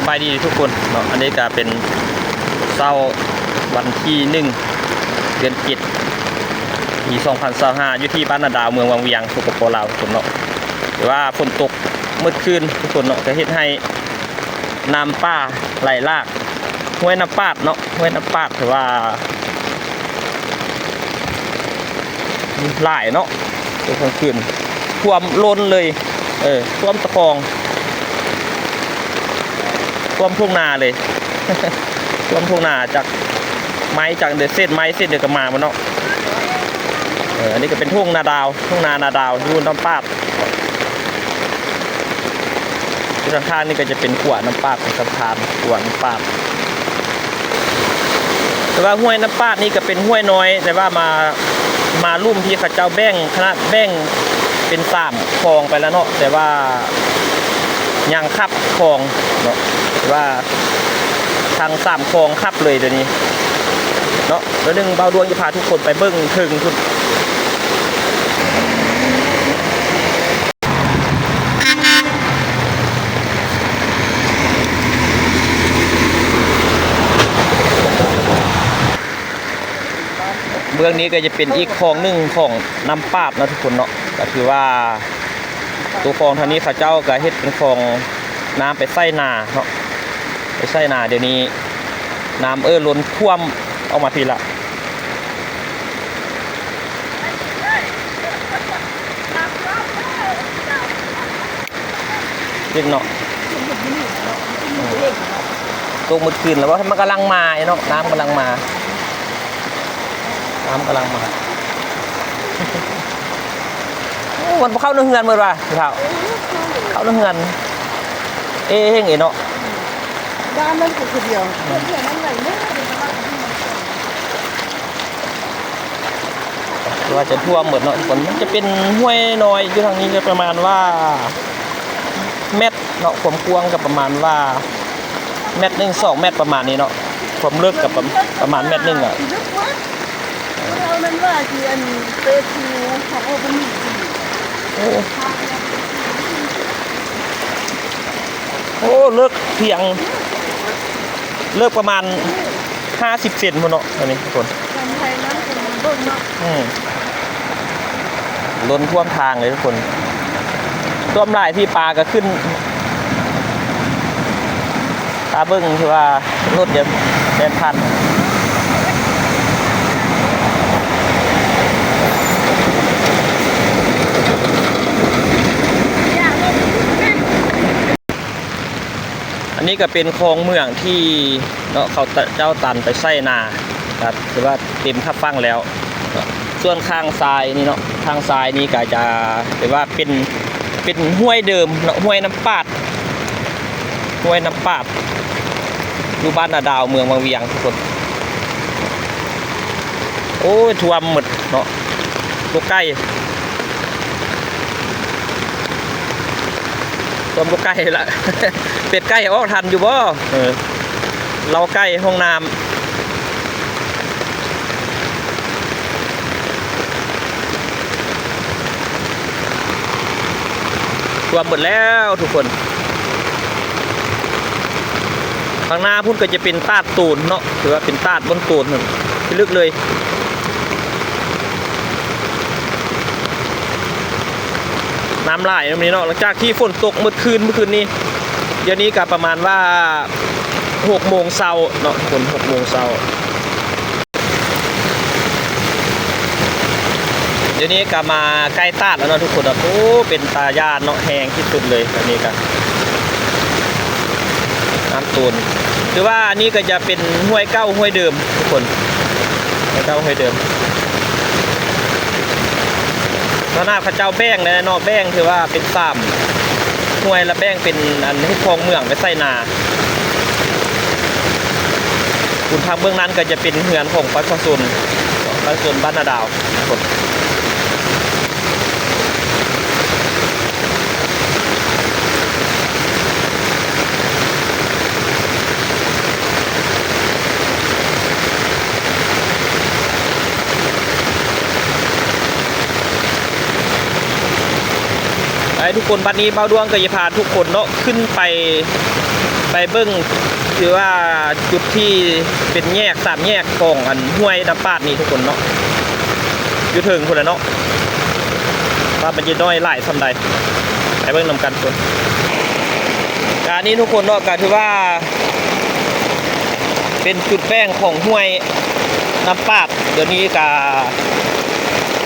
ສະບາຍດີທຸກຄົນເນາະ, ອັນນີ້ກະເປັນເຊົ້າວັນທີໜຶ່ງ ເດືອນເຈັດ ປີສອງພັນຊາວຫ້າ ຢູ່ທີ່ບ້ານນາດາວ ເມືອງວັງວຽງ ສປປ ລາວ ທຸກຄົນເນາະ. ແຕ່ວ່າຝົນຕົກມື້ຄືນທຸກຄົນເນາະ ກະເຮັດໃຫ້ນ້ຳປ່າໄຫຼຫຼາກ ຫ້ວຍນ້ຳປາດເນາະ, ຫ້ວຍນ້ຳປາດ ຖືວ່າ ຫຼາຍເນາະ ຕອນກາງຄືນ ຖ້ວມລົ້ນເລີຍ ເອີ ຖ້ວມຕະຄອງ ຖ້ວມທົ່ງນາເລີຍ ຖ້ວມທົ່ງນາ ຈາກໄມ້ ຈາກເດ ເສດໄມ້ເສດດຽວກະມາໝົດເນາະ. ເອີ ອັນນີ້ກະເປັນທົ່ງນາດາວ ທົ່ງນານາດາວ ຢູ່ນ້ຳປາດ. ຢູ່ທາງຂ້າງນີ້ກະຈະເປັນຂົວນ້ຳປາດ ເປັນສະພານຂົວນ້ຳປາດ. ແຕ່ວ່າຫ້ວຍນ້ຳປາດນີ້ກະເປັນຫ້ວຍນ້ອຍ ແຕ່ວ່າມາ ມາລຸ່ມທີ່ເຂົາເຈົ້າແບ່ງ ຂະໜາດແບ່ງເປັນສາມຄອງໄປແລ້ວເນາະ, ແຕ່ວ່າຍັງຂັບຄອງເນາະ ແຕ່ວ່າທັງສາມຄອງຂັບເລີຍດຽວນີ້ເນາະ. ດຽວໜຶ່ງບ່າວດວງຈະພາທຸກຄົນໄປເບິ່ງເທິງພຸ້ນ. ເບື້ອງນີ້ກະຈະເປັນອີກຄອງໜຶ່ງຂອງນ້ຳປາດເນາະທຸກຄົນເນາະ, ກະຖືວ່າໂຕຄອງທາງນີ້ເຂົາເຈົ້າກະເຮັດເປັນຄອງນ້ຳໄປໃສ່ນາເນາະ ໄປໃສ່ນາ. ດຽວນີ້ນ້ຳເອີລົ້ນຖ້ວມອອກມາພີ້ລະ. ເຫັນເນາະ ຕົກມື້ຄືນແລ້ວບໍ່ ມັນກຳລັງມາເນາະ ນ້ຳກຳລັງມາ ນ້ຳກຳລັງມາ. ໂອ້ ມັນບໍ່ເຂົ້າໃນເຮືອນໝົດວ່າ ຜູ້ເຖົ້າ ເຂົ້າໃນເຮືອນ ເອເຮັງເອເນາະ. ບ້ານນັ້ນກະຄືດຽວ ເຮືອນນັ້ນໄຫຼເນາະ. ວ່າຈະຖ້ວມໝົດເນາະທຸກຄົນ, ມັນຈະເປັນຫ້ວຍນ້ອຍຢູ່ທາງນີ້ ກະປະມານວ່າແມັດເນາະ, ຄວາມກວ້າງກະປະມານວ່າແມັດໜຶ່ງ ສອງແມັດປະມານນີ້ເນາະ, ຄວາມເລິກກະປະ ປະມານແມັດໜຶ່ງອະ. ໂອ້ ໂອ້ ເລິກພຽງ ເລິກປະມານຫ້າສິບເຊັນພຸ້ນເນາະ ອັນນີ້ທຸກຄົນ. ອືມ ລົ້ນຖ້ວມທາງເລີຍທຸກຄົນ, ຖ້ວມຫຼາຍທີ່ປາກະຂຶ້ນ ຕາເບິ່ງ ຖືວ່າລົດຈະແລ່ນຜ່ານ. ອັນນີ້ກະເປັນຄອງເໝືອງທີ່ເນາະ ເຂົາເຈົ້າຕັນໄປໃສ່ນາ ກະຖືວ່າເຕັມຄັບຝັ່ງແລ້ວ. ສ່ວນຂ້າງຊ້າຍນີ້ເນາະ ຂ້າງຊ້າຍນີ້ກະຈະຖືວ່າເປັນ ເປັນຫ້ວຍເດີມເນາະ ຫ້ວຍນ້ຳປາດ ຫ້ວຍນ້ຳປາດ ຢູ່ບ້ານນາດາວ ເມືອງວັງວຽງທຸກຄົນ. ໂອ້ຍ ຖ້ວມໝົດເນາະ ລູກໄກ່ ຖ້ວມລູກໄກ່ລະ ເປັດໄກ່ອອກທັນຢູ່ບໍ່? ເອີ ເລົ້າໄກ່ ຫ້ອງນ້ຳ ຖ້ວມໝົດແລ້ວທຸກຄົນ. ຂ້າງໜ້າພຸ້ນກະຈະເປັນຕາດໂຕນເນາະ ຖືວ່າເປັນຕາດບ່ອນໂຕນພຸ້ນ ພິລຶກເລີຍ. ນ້ຳຫຼາຍນຳນີ້ເນາະ ຫຼັງຈາກທີ່ຝົນຕົກມື້ຄືນ ມື້ຄືນນີ້. ດຽວນີ້ກະປະມານວ່າຫົກໂມງເຊົ້າເນາະ ຄົນ ຫົກໂມງເຊົ້າ. ດຽວນີ້ກະມາໃກ້ຕາດແລ້ວເນາະທຸກຄົນເນາະ. ໂອ້ ເປັນຕາຢ້ານເນາະ ແຮງທີ່ສຸດເລີຍ. ອັນນີ້ກະນ້ຳໂຕນ ຖືວ່າອັນນີ້ກະຈະເປັນຫ້ວຍເກົ່າຫ້ວຍເດີມທຸກຄົນ ຫ້ວຍເກົ່າຫ້ວຍເດີມ. ຂະໜາດເຂົາເຈົ້າແບ່ງແລ້ວເນາະ ແບ່ງຖືວ່າເປັນສາມຫ້ວຍ ລະແບ່ງເປັນອັນເຮັດຄອງເໝືອງໄປໃສ່ນາ. ພຸ້ນທາງເບື້ອງນັ້ນກະຈະເປັນເຮືອນຂອງປະຊາຊົນ ປະຊາຊົນບ້ານນາດາວ. ໄອ້ ທຸກຄົນ ບັດນີ້ບ່າວດວງກໍຈະພາທຸກຄົນເນາະ ຂຶ້ນໄປ ໄປເບິ່ງ ຖືວ່າຈຸດທີ່ເປັນແຍກ ສາມແຍກຂອງອັນຫ້ວຍນ້ຳປາດນີ້ທຸກຄົນເນາະ ຢູ່ເທິງພຸ້ນລະເນາະ ວ່າມັນຈະນ້ອຍຫຼາຍສ່ຳໃດ ໄປເບິ່ງນຳກັນທຸກຄົນ. ກະນີ້ທຸກຄົນເນາະ ກະຖືວ່າ ເປັນຈຸດແບ່ງຂອງຫ້ວຍນ້ຳປາດ ດຽວນີ້ກະ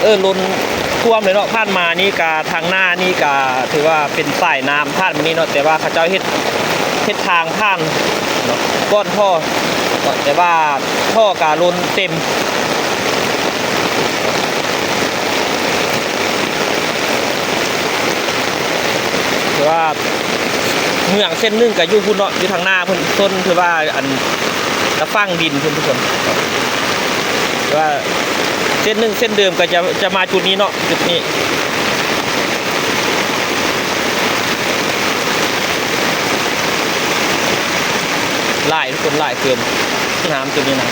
ເອີ ລົ້ນຖ້ວມເລີຍເນາະ. ຜ່ານມານີ້ກະ ທາງໜ້ານີ້ກະຖືວ່າເປັນສາຍນ້ຳຜ່ານມານີ້ເນາະ ແຕ່ວ່າເຂົາເຈົ້າເຮັດ ເຮັດທາງຜ່ານເນາະ ກ້ອນທໍ່ເນາະ ແຕ່ວ່າທໍ່ກະລົ້ນເຕັມ ຖືວ່າ ເໝືອງເສັ້ນໜຶ່ງກໍຢູ່ພຸ້ນເນາະ ຢູ່ທາງໜ້າເພິ່ນ ເພິ່ນຖືວ່າອັນ ກະຝັງດິນເພິ່ນທຸກຄົນ ແຕ່ວ່າເສັ້ນໜຶ່ງ ເສັ້ນເດີມກໍຈະ ຈະມາຈຸດນີ້ເນາະ ຈຸດນີ້ ຫຼາຍ ຄົນຫຼາຍເກີນ ນ້ຳຈຸດນີ້ນະ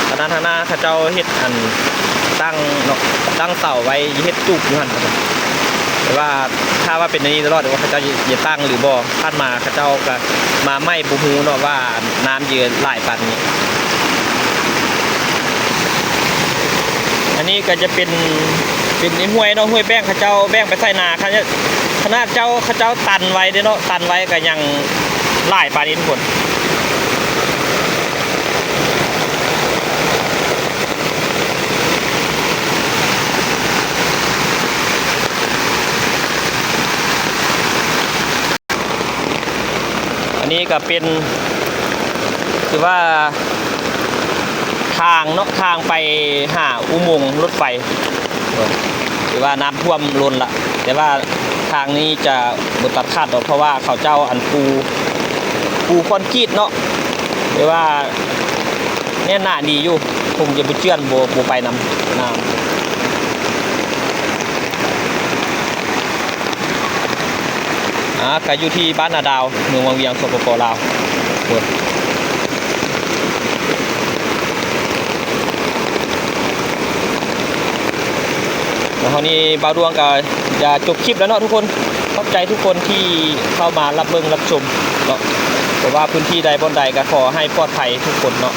ຂະໜາດທາງໜ້າເຂົາເຈົ້າເຮັດອັນ ຕັ້ງເນາະ ຕັ້ງເສົາໄວ້ ເຮັດຕູບຢູ່ຫັ້ນ ແຕ່ວ່າຖ້າວ່າເປັນອັນນີ້ຕະຫຼອດ ວ່າເຂົາເຈົ້າຈະ ຈະຕັ້ງຫຼືບໍ່ ຜ່ານມາເຂົາເຈົ້າກະມາໃໝ່ ບໍ່ຮູ້ເນາະວ່ານ້ຳເຢີນຫຼາຍປານນີ້. ອັນນີ້ກໍຈະເປັນ ເປັນຫ້ວຍເນາະ ຫ້ວຍແບ່ງ ເຂົາເຈົ້າແບ່ງໄປໃສ່ນາ ຂະໜາດ ຂະໜາດເຈົ້າ ເຂົາເຈົ້າຕັນໄວ້ເດ້ເນາະ ຕັນໄວ້ກໍຍັງຫຼາຍປານນີ້ທຸກຄົນ. ອັນນີ້ກໍເປັນ ຄືວ່າທາງເນາະ ທາງໄປຫາອຸໂມງລົດໄຟ ຖືວ່ານ້ຳຖ້ວມລົ້ນລະ ແຕ່ວ່າທາງນີ້ຈະບໍ່ຕັດຂາດດອກ ເພາະວ່າເຂົາເຈົ້າອັນປູ ປູຄອນກຣີດເນາະ ແຕ່ວ່າແໜ້ນໜາດີຢູ່ ຄົງຈະບໍ່ເຈື່ອນ ບໍ່ ບໍ່ໄປນຳນ້ຳ. ອາ ກະຢູ່ທີ່ບ້ານນາດາວ ເມືອງວັງວຽງ ສປປ ລາວພຸ້ນ. ແລ້ວເຮົານີ້ບ່າວດວງກະຈະຈົບຄລິບແລ້ວເນາະທຸກຄົນ. ຂອບໃຈທຸກຄົນທີ່ເຂົ້າມາຮັບເບິ່ງຮັບຊົມເນາະ. ບໍ່ວ່າພື້ນທີ່ໃດບ່ອນໃດກະຂໍໃຫ້ປອດໄພທຸກຄົນເນາະ.